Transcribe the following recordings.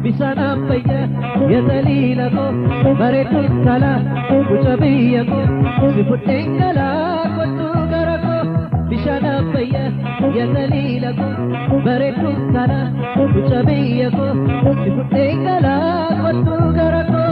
Bishaan Abbayyaa ya taliila koo, bareedduu intala guca biyya koo, si fudheen galaa kottuu gara koo. Bishaan Abbayyaa ya taliila koo, bareedduu intala guca biyya koo, si fudheen galaa kottuu gara koo.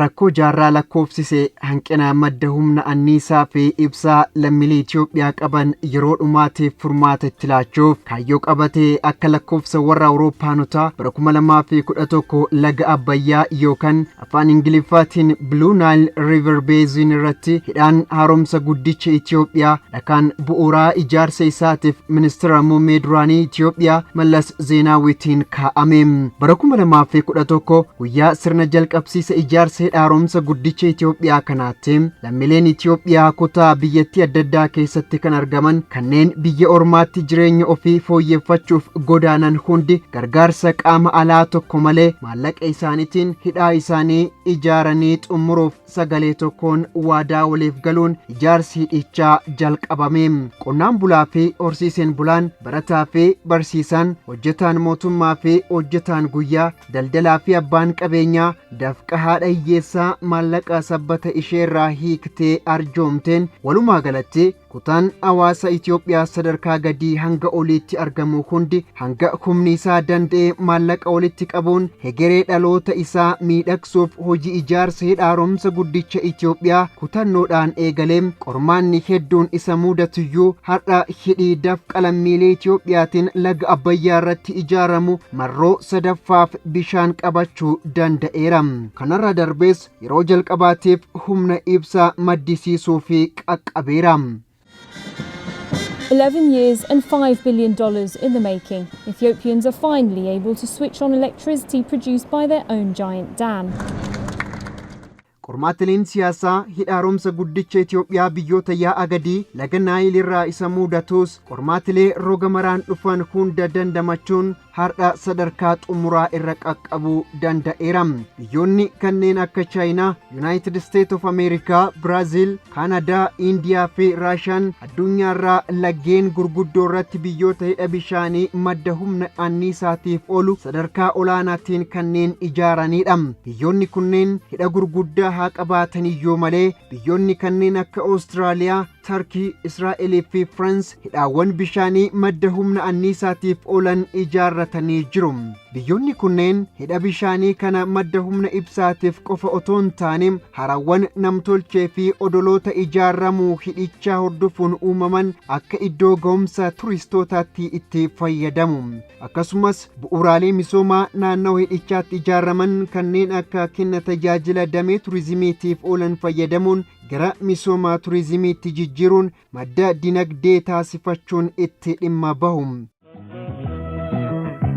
Rakkoo jaarraa lakkoofsise hanqina madda humna anniisaa fi ibsaa lammiilee Itoophiyaa qaban yeroo dhumaatiif furmaata itti laachuuf kaayyoo qabatee akka lakkoofsa warra Awurooppaanotaa bara 2011 laga Abbayyaa yookaan afaan Ingiliffaatiin Blue Nile River Basin irratti hidhaan haaromsa guddicha Itoophiyaa dhakaan bu'uuraa ijaarsa isaatiif ministeera muummee duraanii Itoophiyaa Mallas Zeenaawitiin kaa'ame. Bara 2011 guyyaa sirna jalqabsiisa ijaarsa hidha haaromsa guddicha Itoophiyaa kanaatti lammiileen Itoophiyaa kutaa biyyattii adda addaa keessatti kan argaman kanneen biyya ormaatti jireenya ofii fooyyeffachuuf godaanan hundi gargaarsa qaama alaa tokko malee maallaqa isaaniitiin hidhaa isaanii ijaaranii xumuruuf sagalee tokkoon waadaa waliif galuun ijaarsi hidhichaa jalqabame. Qonnaan bulaa fi horsiiseen bulaan, barataa fi barsiisaan, hojjetaan mootummaa fi hojjetaan guyyaa, daldalaa fi abbaan qabeenyaa dafqa haadha hiyyeessaa maallaqa sabbata isheerraa hiiktee arjoomteen, walumaa galatti kutaan hawaasa Itoophiyaa sadarkaa gadii hanga oliitti argamu hundi hanga humni isaa danda'e maallaqa walitti qabuun hegeree dhaloota isaa miidhagsuuf hojii ijaarsa hidha haaromsa guddicha Itoophiyaa kutannoodhaan eegalee, qormaanni hedduun isa mudatuyyuu, har'a hidhii dafqa lammiilee Itoophiyaatiin laga Abbayyaa irratti ijaaramu marroo sadaffaaf bishaan qabachuu danda'eera. Kanarra darbees yeroo jalqabaatiif humna ibsaa maddisiisuu fi qaqqabeera. 11 years and $5 billion in the making, Ethiopians are finally able to switch on electricity produced by their own giant dam. Qormaatileen siyaasaa hidha haaromsa guddicha Itoophiyaa biyyoota yaa'a gadii laga Naayil irraa isa mudatus, qormaatilee roga maraan dhufan hunda dandamachuun har'a sadarkaa xumuraa irra qaqqabuu danda'eera. Biyyoonni kanneen akka Chaayinaa, United States of America, Biraaziil, Kaanadaa, Indiyaa fi Raashaan addunyaarraa laggeen gurguddoo irratti biyyoota hidha bishaanii madda humna anniisaatiif oolu sadarkaa olaanaatiin kanneen ijaaranidha. Biyyoonni kunneen hidha gurguddaa haa qabaataniyyuu malee, biyyoonni kanneen akka Oostiraaliyaa, Tarkii, Israa'elii fi Firaans hidhaawwan bishaanii madda humna anniisaatiif oolan ijaarratanii jiru. Biyyoonni kunneen hidha bishaanii kana madda humna ibsaatiif qofa otoo hin taane, harawwan namtolchee fi odoloota ijaaramuu hidhichaa hordofuun uumaman akka iddoo ga'umsa turistootaatti itti fayyadamu. Akkasumas bu'uuraalee misoomaa naannoo hidhichaatti ijaaraman kanneen akka kenna tajaajila damee turizimiitiif oolan fayyadamuun gara misooma turizimiitti jijjiiruun madda dinagdee taasifachuun itti dhimma bahu.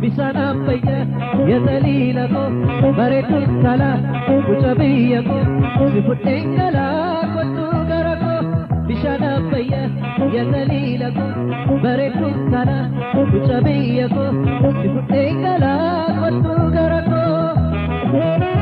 Bishaan Abbayyaa ya taliila koo, bareedduu intala guca biyya koo, si fudheen galaa kottuu gara koo. Bishaan Abbayyaa ya taliila koo, bareedduu intala guca biyya koo, si fudheen galaa kottuu gara koo.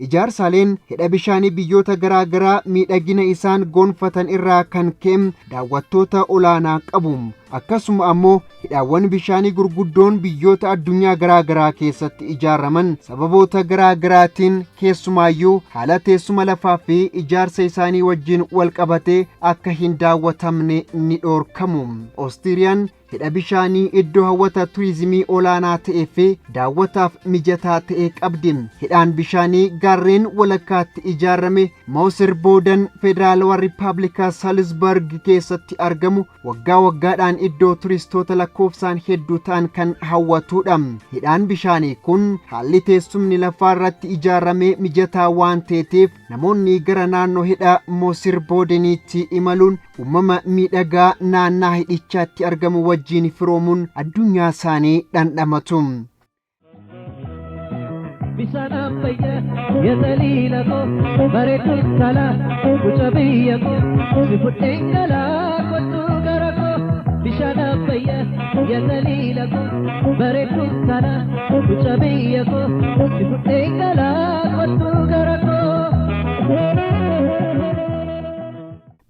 Ijaarsaaleen hidha bishaanii biyyoota garaa garaa miidhagina isaan gonfatan irraa kan ka'e daawwattoota olaanaa qabu. Akkasuma ammoo hidhaawwan bishaanii gurguddoon biyyoota addunyaa garaa garaa keessatti ijaaraman sababoota garaa garaatiin, keessumaayyuu haala teessuma lafaa fi ijaarsa isaanii wajjin wal qabatee, akka hin daawwatamne ni dhoorkamu. Oostiriyaan hidha bishaanii iddoo hawwata turizimii olaanaa ta'ee fi daawwataaf mijataa ta'e qabdi. Hidhaan bishaanii gaarreen walakkaatti ijaarame Moosir Boodan Federaalawaa Riippaabilikaa Salisburg keessatti argamu waggaa waggaadhaan iddoo turistoota lakkoofsaan hedduu ta'an kan hawwatudha. Hidhaan bishaanii kun haalli teessumni lafaa irratti ijaarame mijataa waan ta'eef, namoonni gara naannoo hidha Moosir Boodeniitti imaluun uumama miidhagaa naannaa hidhichaatti argamu wajjin firoomuun addunyaa isaanii dhandhamatu. Bishaan Abbayyaa ya taliila koo, bareedduu intala guca biyya koo, si fudheen galaa kottuu gara koo. Bishaan Abbayyaa ya taliila koo, bareedduu intala guca biyya koo, si fudheen galaa kottuu gara koo.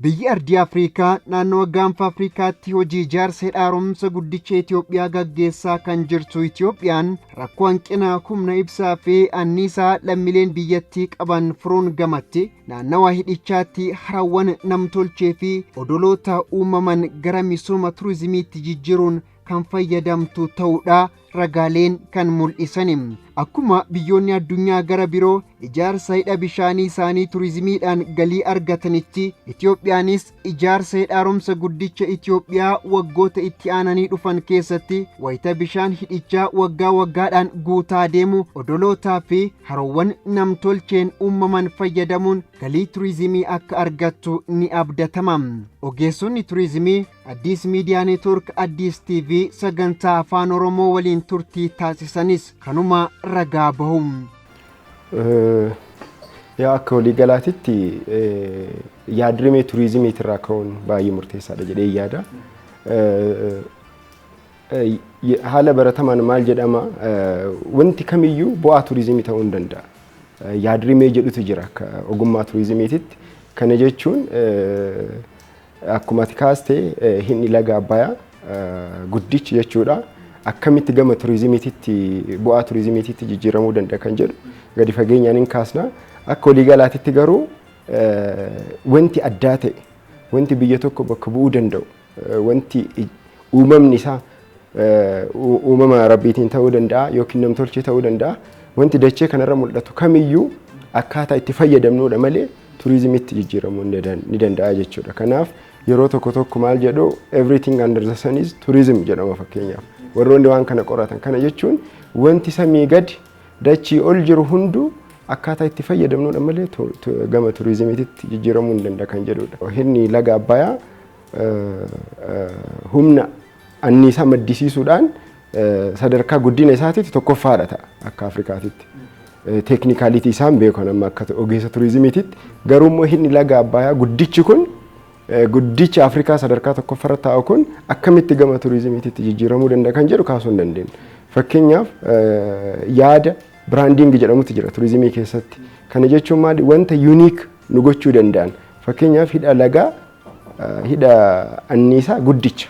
Biyyi ardii Afrikaa naannoo Gaanfa Afrikaatti hojii ijaarsa hidha haaromsa guddicha Itoophiyaa gaggeessaa kan jirtu Itoophiyaan, rakkoo hanqina humna ibsaa fi anniisaa lammiileen biyyattii qaban furuun gamatti, naannawa hidhichaatti harawwan namtolchee fi odoloota uumaman gara misooma turizimiitti jijjiiruun kan fayyadamtu ta'uudha ragaaleen kan mul'isani. Akkuma biyyoonni addunyaa gara biroo ijaarsa hidha bishaanii isaanii turizimiidhaan galii argatanitti, Itoophiyaanis ijaarsa hidha haaromsa guddicha Itoophiyaa waggoota itti aananii dhufan keessatti wayita bishaan hidhichaa waggaa waggaadhaan guutaa deemu odolootaa fi haroowwan namtolcheen uumaman fayyadamuun galii turizimii akka argattu ni abdatama. Ogeessonni turizimii Addis Miidiyaa Neetwork, Addis TV sagantaa Afaan Oromoo waliin turtii taasisanis kanuma ragaa bahu. Yaa, akka waliigalaatitti yaadrimee turizimiitirraa ka'uun baay'ee murteessaadha jedhee yaada. Haala baratamaan maal jedhama, wanti kamiyyuu bu'aa turizimii ta'uu hin danda'a. Yaadrimee jedhutu jira akka ogummaa turizimiititti. Kana jechuun akkuma ati kaaste hidhi laga Abbayaa guddichi jechuudha. Akkamitti gama turizimiititti, bu'aa turizimiititti jijjiiramuu danda'a kan jedhu gadi fageenyaan hin kaasna. Akka waliigalaatitti garuu wanti addaa ta'e, wanti biyya tokko bakka bu'uu danda'u, wanti uumamni isaa uumama rabbiitiin ta'uu danda'a yookiin namtolchee ta'uu danda'a. Wanti dachee kanarra mul'atu kamiyyuu akkaataa itti fayyadamnudha malee turizimiitti jijjiiramuu ni danda'a jechuudha. Kanaaf yeroo tokko tokko maal jedhu, "Everything under the sun is tourism" jedhama fakkeenyaaf. Warroonni waan kana qoratan, kana jechuun wanti samii gadi dachii ol jiru hunduu akkaataa itti fayyadamnudha malee gama turizimiitti jijjiiramuu ni danda'a kan jedhudha. Hidhni laga Abbayaa humna anniisaa maddisiisuudhaan sadarkaa guddina isaatiitti tokkoffaadha ta'a akka Afrikaatitti. Technicality isaan beekan amma akka ogeessa turizimiititti, garuu immoo hidhni laga Abbayaa guddichi kun, guddicha Afrikaa sadarkaa tokkoffaarra taa'u kun, akkamitti gama turizimiititti jijjiiramuu danda'a kan jedhu kaasuu hin dandeenyu. Fakkeenyaaf yaada branding jedhamutu jira turizimii keessatti. Kana jechuun maali? Wanta unique nu gochuu danda'an. Fakkeenyaaf hidha lagaa, hidha anniisaa guddicha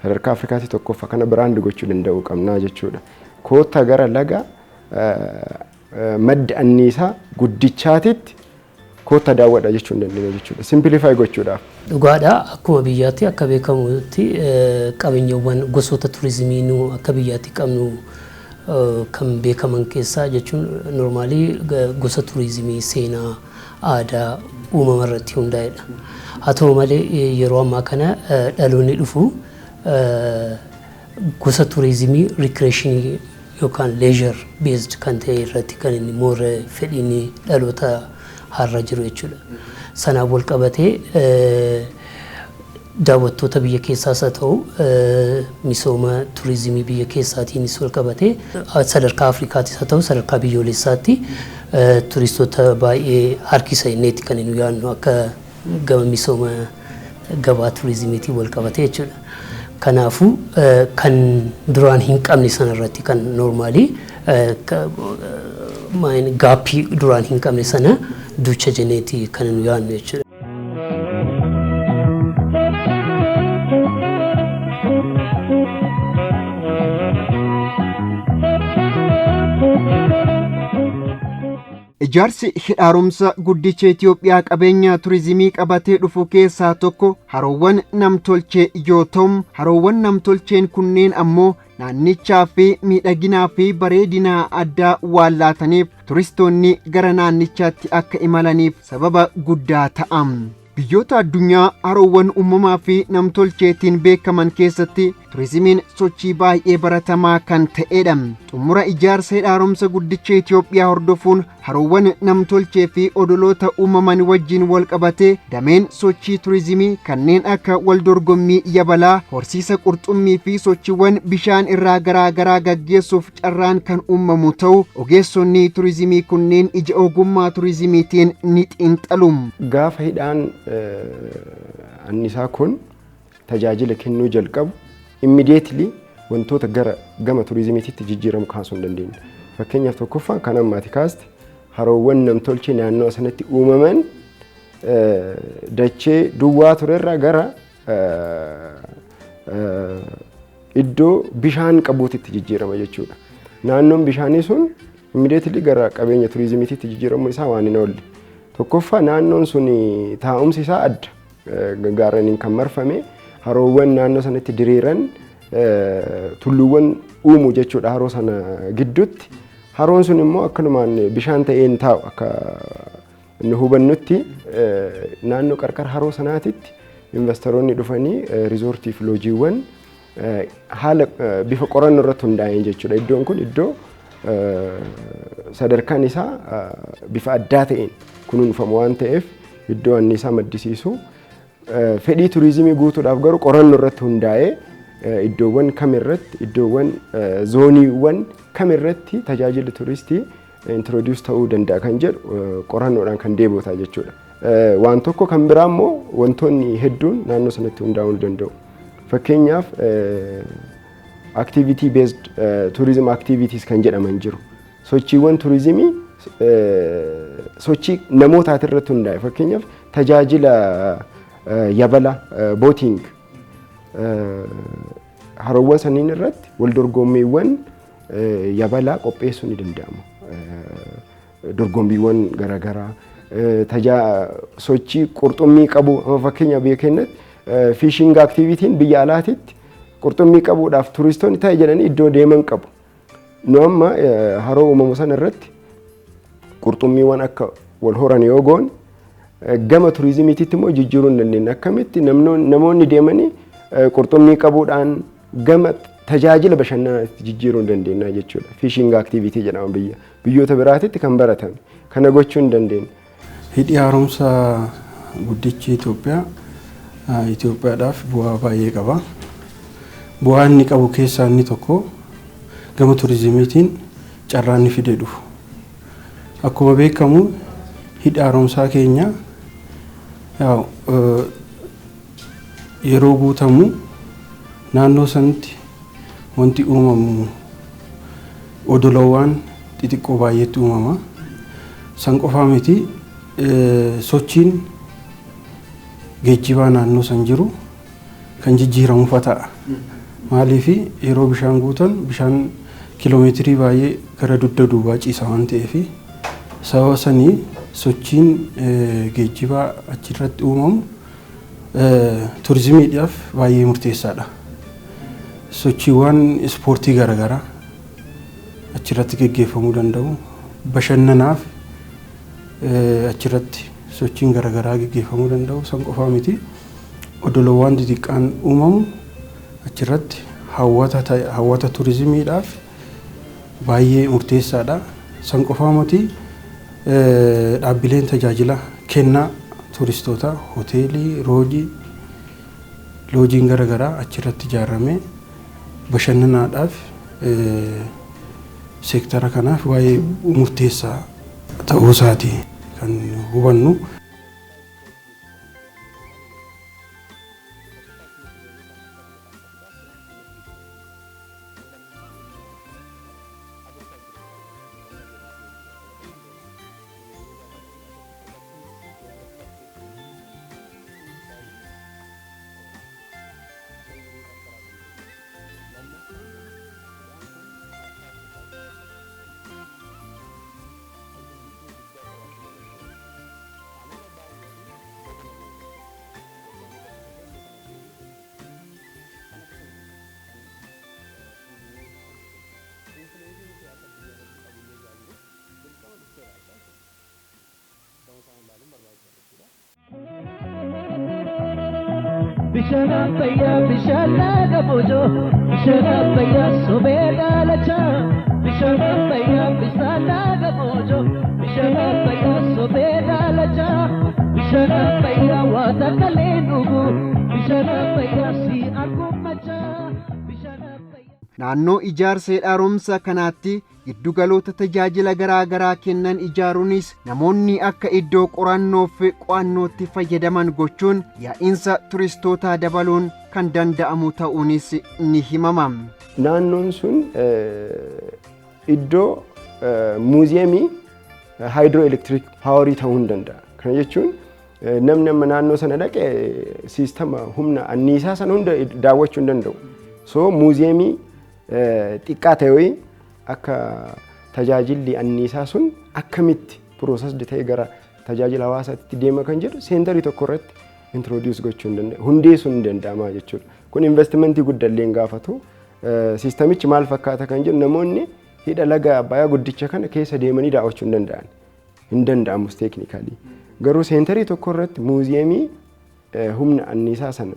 sadarkaa Afrikaatti tokkoffaa kana brand gochuu danda'uu qabnaa jechuudha. Koottaa gara laga madda anniisaa guddichaatitti koottaa daawwadha jechuu hin dandeenya jechuudha. Simplify gochuudhaaf. Dhugaadha, akkuma biyyaatti akka beekamutti qabeenyawwan gosoota turizimii nu akka biyyaatti qabnu kan beekaman keessaa jechuun normally gosa turizimii seenaa, aadaa, uumama irratti hundaa'edha. Haa ta'u malee yeroo ammaa kana dhaloonni dhufu gosa turizimii recreation yookaan leisure based kan ta'e irratti kan inni more fedhiin dhaloota har'a jiru jechuudha. Sanaan wal qabatee daawwattoota biyya keessaas haa ta'u, misooma turizimii biyya keessaatiinis wal qabatee, sadarkaa Afrikaattis haa ta'u sadarkaa biyyoolessaatti turistoota baay'ee harkisa inneetti kan nu yaadnu akka gama misooma gabaa turizimiitiin wal qabatee jechuudha. Kanaafuu kan duraan hin qabne sanarratti kan normally gap duraan hin qabne sana duucha jenneeti kan nu yaadnu jechuudha. Ijaarsi hidha haaromsa guddicha Itoophiyaa qabeenya turizimii qabatee dhufu keessaa tokko haroowwan namtolchee yoo ta'u, haroowwan namtolcheen kunneen ammoo naannichaa fi miidhaginaa fi bareedina addaa waan laataniif turistoonni gara naannichaatti akka imalaniif sababa guddaa ta'a. Biyyoota addunyaa haroowwan uumamaa fi namtolcheetiin beekaman keessatti turizimiin sochii baay'ee baratamaa kan ta'edha. Xumura ijaarsa hidha haaromsa guddicha Itoophiyaa hordofuun haroowwan namtolchee fi odoloota uumaman wajjin wal qabatee dameen sochii turizimii kanneen akka wal dorgommii yabalaa, horsiisa qurxummii fi sochiiwwan bishaan irraa garaa garaa gaggeessuuf carraan kan uumamu ta'u ogeessonni turizimii kunneen ija ogummaa turizimiitiin ni xiinxalu. Gaafa hidhaan annisaa kun tajaajila kennuu jalqabu immediately wantoota gara gama turizimiititti jijjiiramu kaasuu hin dandeenyu. Fakkeenyaaf tokkoffaa kan ammaati kaaste, haroowwan namtolchee naannoo sanatti uumaman Dachee duwwaa turerraa gara iddoo bishaan qabuutitti jijjiirama jechuudha. Naannoon bishaanii sun immediately gara qabeenya turizimiitti jijjiiramuun isaa waan hin oolle. Tokkoffaa, naannoon sun taa'umsi isaa adda. Gaarreniin kan marfame, haroowwan naannoo sanatti diriiran tulluuwwan uumu jechuudha haroo sana gidduutti. Haroon sun immoo akkanumaan bishaan ta'een taa'u. Akka nu hubannutti, naannoo qarqara haroo sanaatitti investoroonni dhufanii riizoortii fi loojiiwwan haala bifa qorannoo irratti hundaa'een jechuudha. Iddoon kun iddoo sadarkaan isaa bifa addaa ta'een kunuunfamu waan ta'eef, iddoo anniisaa maddisiisu, fedhii turizimii guutuudhaaf garuu qorannoo irratti hundaa'ee iddoowwan kamirratti, iddoowwan zooniiwwan kamirratti tajaajilli turistii introduce ta'uu danda'a kan jedhu qorannoodhaan kan deebi'u jechuudha. Waan tokko kan biraa immoo wantoonni hedduun naannoo sanatti hundaa'uu danda'u. Fakkeenyaaf, activity based tourism activities kan jedhaman jiru. Sochiiwwan turizimii sochii namootaati irratti hundaa'e. Fakkeenyaaf, tajaajila yabala, boating, haroowwan sanniin irratti wal dorgommiiwwan yabalaa qopheessuu ni danda'ama. Dorgommiiwwan garaagaraa, sochii qurxummii qabu. Fakkeenya biyya keenyatti fishing activityn biyya alaatitti qurxummii qabuudhaaf turistoonni ta'e jedhanii iddoo deeman qabu. Nu amma haroo uumamu sana irratti qurxummiiwwan akka wal horan yoo goone, gama turizimiititti immoo jijjiiruu hin dandeenya. Akkamitti namoonni deemanii qurxummii qabuudhaan gama tajaajila bashannanaatti jijjiiruu hin dandeenya jechuudha. Fishing activity jedhama biyyoota biraatitti kan baratame. Kana gochuu hin dandeenya. Hidhi haaromsa guddichi Itoophiyaa Itoophiyaadhaaf bu'aa baay'ee qaba. Bu'aa inni qabu keessaa inni tokko gama turizimiitiin carraa inni fidee dhufu. Akkuma beekamu, hidhi haaromsaa keenya yeroo guutamu naannoo sanatti wanti uumamu odolowwan xixiqqoo baay'eetu uumama. San qofaa miti, sochiin geejjibaa naannoo san jiru kan jijjiiramu ta'a. Maaliif, yeroo bishaan guutan bishaan kiiloomeetirii baay'ee gara dugda duubaa ciisa waan ta'eef, sababa sanii sochiin geejjibaa achirratti uumamu turizimiidhaaf baay'ee murteessaadha. Sochiiwwan ispoortii garaagaraa achirratti geggeeffamuu danda'u. Bashannanaaf achirratti sochiin garaagaraa geggeeffamuu danda'u. San qofaa miti. Odolowwan xixiqqaan uumamu achirratti hawwata turizimiidhaaf baay'ee murteessaadha. San qofaa miti, dhaabbileen tajaajila kennaa turistootaa, hoteelii, roojii, loojiin garaagaraa achirratti ijaaramee bashannanaadhaaf seektara kanaaf baay'ee murteessaa ta'uu isaati kan hubannu. Bishaan Abbayyaa, bishaan laga Bojoo, bishaan Abbayyaa sobee daalachaa. Bishaan Abbayyaa, bishaan laga Bojoo, bishaan Abbayyaa sobee daalachaa. Bishaan Abbayyaa waa takka dhugu, bishaan Abbayyaa si argummachaa. Bishaan Abbayyaa. Naannoo ijaarsa hidha haaromsa kanaatti giddugaloota tajaajila garaa garaa kennan ijaaruunis namoonni akka iddoo qorannoo fi qo'annootti fayyadaman gochuun yaa'insa turistootaa dabaluun kan danda'amu ta'uunis ni himama. Naannoon sun iddoo muuziyeemii hydroelectric powerii ta'uu hin danda'a. Kana jechuun Namni amma naannoo sana dhaqe siistama humna anniisaa sana hunda daawwachuu hin danda'u. So muuziyeemii xiqqaa ta'e wayii akka tajaajilli anniisaa sun akkamitti processed ta'e gara tajaajila hawaasaatti deema kan jedhu centerii tokko irratti introduce gochuu hin danda'u, hundeessuun hin danda'ama jechuudha. Kun investimentii guddallee hin gaafatu. Siistamichi maal fakkaata kan jedhu namoonni hidha laga Abbayyaa guddicha kana keessa deemanii daawwachuu hin danda'an. Hin danda'amus technically. Garuu centerii tokko irratti muuziyeemii humna anniisaa sana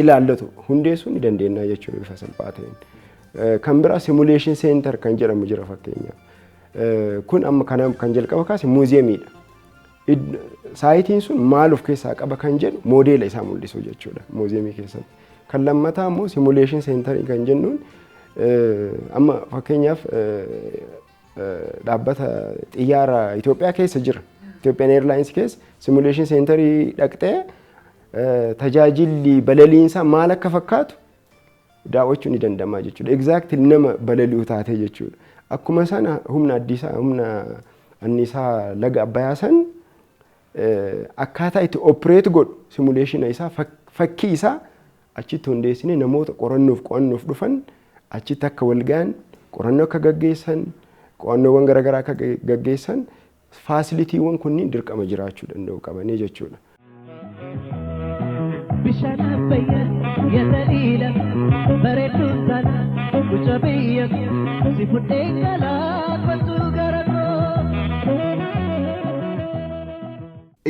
ilaallatu hundeessuu ni dandeenya jechuudha bifa salphaa ta'een. Kan biraa simulation center kan jedhamu jira fakkeenyaaf. Kun amma kan jalqaba kaase muuziyeemiidha. Siteiin sun maal of keessaa qaba kan jedhu moodeela isaa mul'isu jechuudha muuziyeemii keessatti. Kan lammataa immoo simulation centerii kan jennuun amma fakkeenyaaf dhaabbata xiyyaara Itoophiyaa keessa jira. Ethiopian Airlines keessa simulation centerii dhaqxee tajaajilli balaliinsaa maal akka fakkaatu daawwachuu ni danda'ama jechuudha. Exactly nama balali'u taatee jechuudha. Akkuma sana humna addiisaa humna anniisaa laga Abbayyaa san akkaataa itti operate godhu simulationa isaa, fakkii isaa achitti hundeessine namoota qorannoof qo'annoof dhufan achitti akka wal ga'an, qorannoo akka gaggeessan, qo'annoowwan garaagaraa akka gaggeessan facilitywwan kunniin dirqama jiraachuu danda'u qabanii jechuudha. Bishaan Abbayyaa yataliila bareedduu sana guca biyya si fudhee galaa kottu gara koo.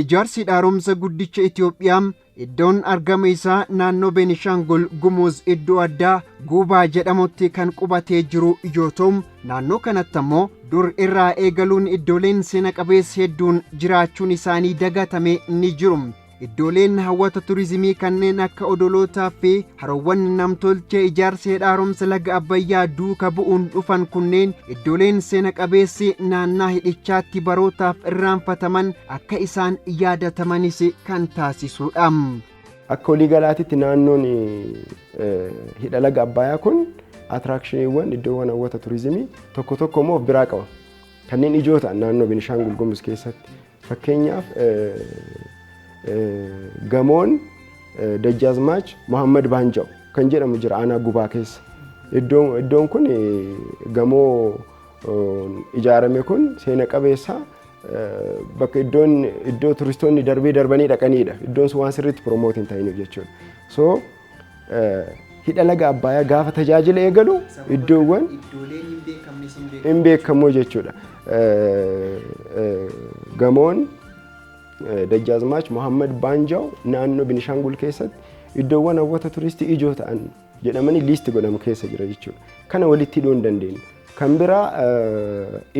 Ijaarsi haaromsa guddicha Itoophiyaa iddoon argama isaa naannoo Beenishaangul Gumuz iddoo addaa Guubaa jedhamutti kan qubatee jiru yoo ta'u, naannoo kanatti ammoo dur irraa eegaluun iddooleen seena qabeessa hedduun jiraachuun isaanii dagatame ni jiru. Iddooleen hawwata turizimii kanneen akka odolootaa fi haroowwan namtolchee ijaarsa hidha haaromsa laga Abbayyaa duuka bu'uun dhufan kunneen iddooleen seena qabeessi naannaa hidhichaatti barootaaf irraanfataman akka isaan yaadatamanis kan taasisudha. Akka waliigalaatitti naannoon hidha laga Abbayyaa kun attractioniiwwan, iddoowwan hawwata turizimii tokko tokko immoo of biraa qaba. Kanneen ijoo ta'an naannoo Beenishaangul Gumuz keessatti fakkeenyaaf gamoon Dajjaazmaach Muhammad Baanjaaw kan jedhamu jira aanaa Gubaa keessa. Iddoon kun gamoo ijaarame kun seena qabeessa, bakka iddoon iddoo turistoonni darbee darbanii dhaqanidha. Iddoon sun waan sirriitti promote hin ta'iniif jechuudha. So hidha laga Abbayyaa gaafa tajaajila eegalu iddoowwan hin beekamu jechuudha. Gamoon Dajjaazmaach Muhammad Baanjaaw naannoo Binishaangul keessatti iddoowwan hawwata turistii ijoo ta'an jedhamanii list godhamu keessa jira jechuudha. Kana walitti hidhuu hin dandeenyu. Kan biraa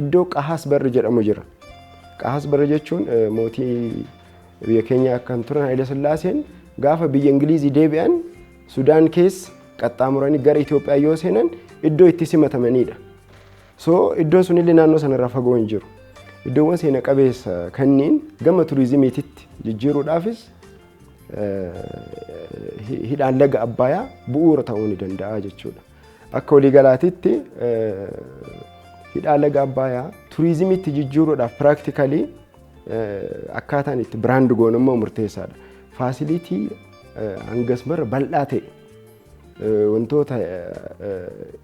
iddoo Qahaas Barri jedhamu jira. Qahaas Barri jechuun mootii biyya keenya kan turan Haayile Sillaaseen gaafa biyya Ingilizii deebi'an Sudaan keessa qaxxaamuranii gara Itoophiyaa yoo seenan iddoo itti simatamanidha. So iddoon sunillee naannoo sanarraa fagoo hin jiru. Iddoowwan seena qabeessa kanneen gama turizimiititti jijjiiruudhaafis hidhaan laga Abbayyaa bu'uura ta'uu ni danda'a jechuudha. Akka waliigalaatitti hidhaa laga Abbayyaa turizimiitti jijjiiruudhaaf practically akkaataan itti brand goonu immoo murteessaadha. Facility hangas mara bal'aa ta'e, wantoota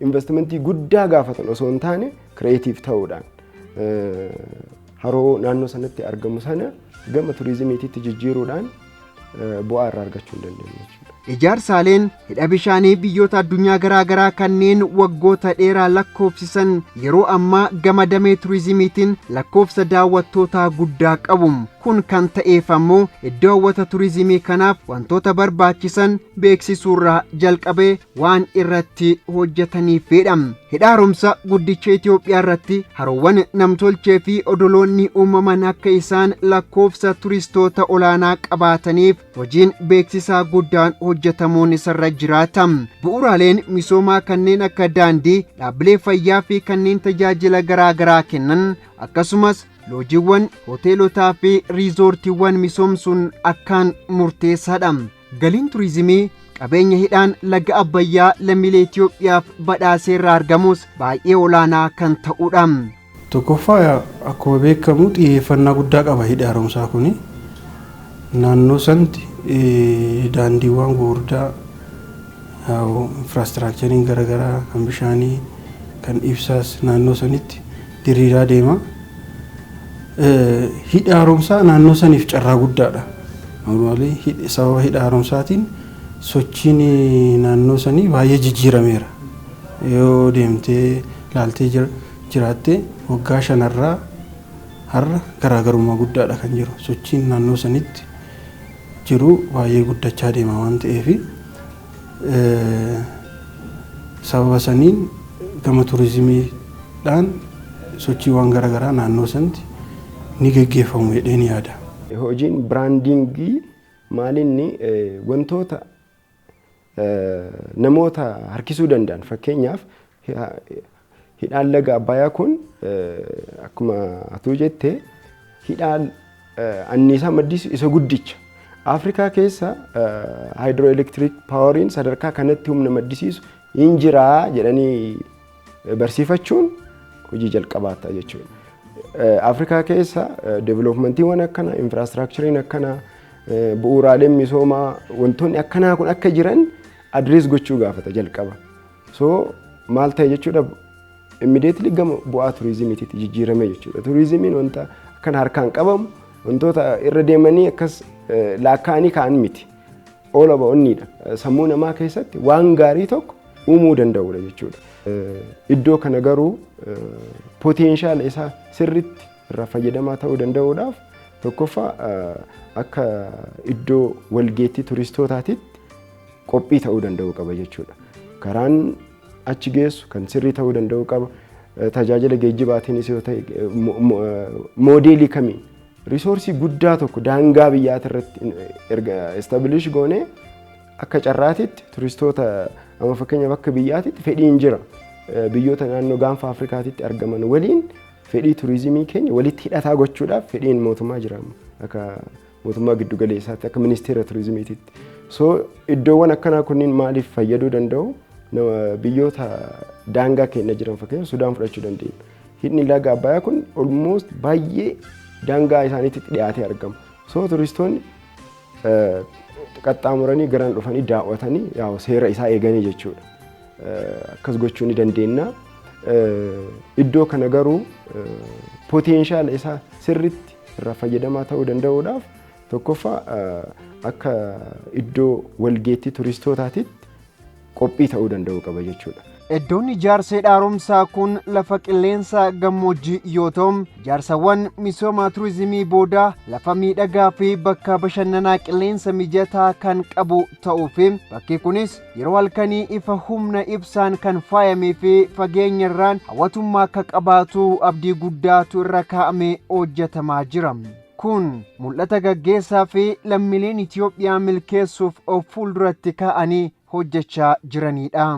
investimentii guddaa gaafatan osoo hin taane, creative ta'uudhaan haroo naannoo sanatti argamu sana gama turizimiititti jijjiiruudhaan bu'aa irraa argachuu hin dandeenyu jechuudha. Ijaarsaaleen hidha bishaanii biyyoota addunyaa garaa garaa kanneen waggoota dheeraa lakkoofsisan yeroo ammaa gama damee turizimiitiin lakkoofsa daawwattootaa guddaa qabu. Kun kan ta'eef ammoo iddoo hawwata turizimii kanaaf wantoota barbaachisan beeksisuurraa jalqabee waan irratti hojjetaniifidha. Hidha haaromsa guddicha Itoophiyaa irratti haroowwan namtolchee fi odoloonni uumaman akka isaan lakkoofsa turistoota olaanaa qabaataniif hojiin beeksisaa guddaan hojjetamuun isarra jiraata. Bu'uuraaleen misoomaa kanneen akka daandii, dhaabbilee fayyaa fi kanneen tajaajila garaa garaa kennan, akkasumas loojiiwwan, hoteelotaa fi riizoortiiwwan misoomsuun akkaan murteessaadha. Galiin turizimii qabeenya hidhaan laga Abbayyaa lammiilee Itoophiyaaf badhaasee irraa argamus baay'ee olaanaa kan ta'udha. Tokkoffaa, akkuma beekamu xiyyeeffannaa guddaa qaba hidhi haaromsaa kuni. Naannoo sanatti daandiiwwan gurguddaa, infrastructureiin garaagaraa kan bishaanii, kan ibsaas naannoo sanitti diriiraa deema. Hidha haaromsaa naannoo saniif carraa guddaadha. Normally sababa hidha haaromsaatiin sochiin naannoo sanii baay'ee jijjiirameera. Yoo deemtee laaltee jiraatte, waggaa 5rraa har'a garaagarummaa guddaadha kan jiru. Sochiin naannoo sanitti jiru baay'ee guddachaa deema waan ta'eef, sababa saniin gama turizimiidhaan sochiiwwan garaagaraa naannoo sanatti ni geggeeffamu jedheen yaada. Hojiin brandingii maalinni wantoota namoota harkisuu danda'an, fakkeenyaaf hidhaan laga Abbayyaa kun akkuma atuu jette hidhaan anniisaa maddisiisu isa guddicha. Afrikaa keessa hydroelectric poweriin sadarkaa kanatti humna maddisiisu hin jiraa jedhanii barsiifachuun hojii jalqabaa ta'a jechuudha. Afrikaa keessa developmentiiwwan akkanaa, infrastructureiin akkanaa, bu'uuraaleen misoomaa, wantoonni akkanaa kun akka jiran address gochuu gaafata jalqaba. So maal ta'e jechuudha, immediately gama bu'aa turizimiititti jijjiirame jechuudha. Turizimiin wanta akkan harkaan qabamu, wantoota irra deemanii akkas lakkaa'anii ka'an miti. Oola ba'onniidha. Sammuu namaa keessatti waan gaarii tokko uumuu danda'udha jechuudha. Iddoo kana garuu potential isaa sirriitti irraa fayyadamaa ta'uu danda'uudhaaf, tokkoffaa akka iddoo walgeettii turistootaatitti qophii ta'uu danda'uu qaba jechuudha. Karaan achi geessu kan sirrii ta'uu danda'uu qaba. Tajaajila geejjibaatiinis yoo ta'e, moodeelii kamiin resourceii guddaa tokko daangaa biyyaati irratti erga establish goonee, akka carraatitti turistoota amma fakkeenyaaf akka biyyaatitti fedhiin jira. Biyyoota naannoo gaanfa Afrikaatitti argaman waliin fedhii turizimii keenya walitti hidhataa gochuudhaaf fedhiin mootummaa jira, akka mootummaa giddu galeessaatti, akka ministeera turizimiititti. So iddoowwan akkanaa kunniin maaliif fayyaduu danda'u? Biyyoota daangaa keenya jiran, fakkeenyaaf Sudaan fudhachuu dandeenya. Hidhni laga Abbayyaa kun almost baay'ee daangaa isaaniitti dhiyaatee argama. So turistoonni qaxxaamuranii garaan dhufanii daawwatanii, yaa'u seera isaa eeganii jechuudha. Akkas gochuu ni dandeenya. Iddoo kana garuu potential isaa sirriitti irraa fayyadamaa ta'uu danda'uudhaaf, tokkoffaa akka iddoo walgeettii turistootaatitti qophii ta'uu danda'uu qaba jechuudha. Iddoon ijaarsa hidha haaromsaa kun lafa qilleensa gammoojjii yoo ta'u, ijaarsawwan misooma turizimii booda lafa miidhagaa fi bakka bashannanaa qilleensa mijataa kan qabu ta'uu fi bakki kunis yeroo halkanii ifa humna ibsaan kan faayamee fi fageenya irraan hawwatummaa akka qabaatu abdii guddaatu irra kaa'amee hojjetamaa jira. Kun mul'ata gaggeessaa fi lammiileen Itoophiyaa milkeessuuf of fuulduratti kaa'anii hojjechaa jiranidha.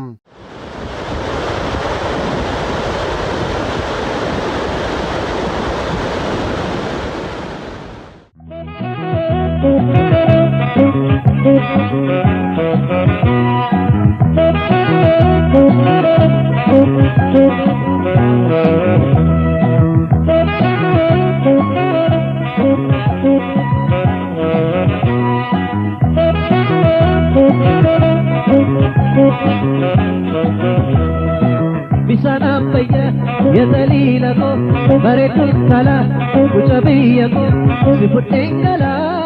Bishaan Abbayyaa yataliila koo, bareedduu kalaa, guca biyya koo, si fudheen galaa.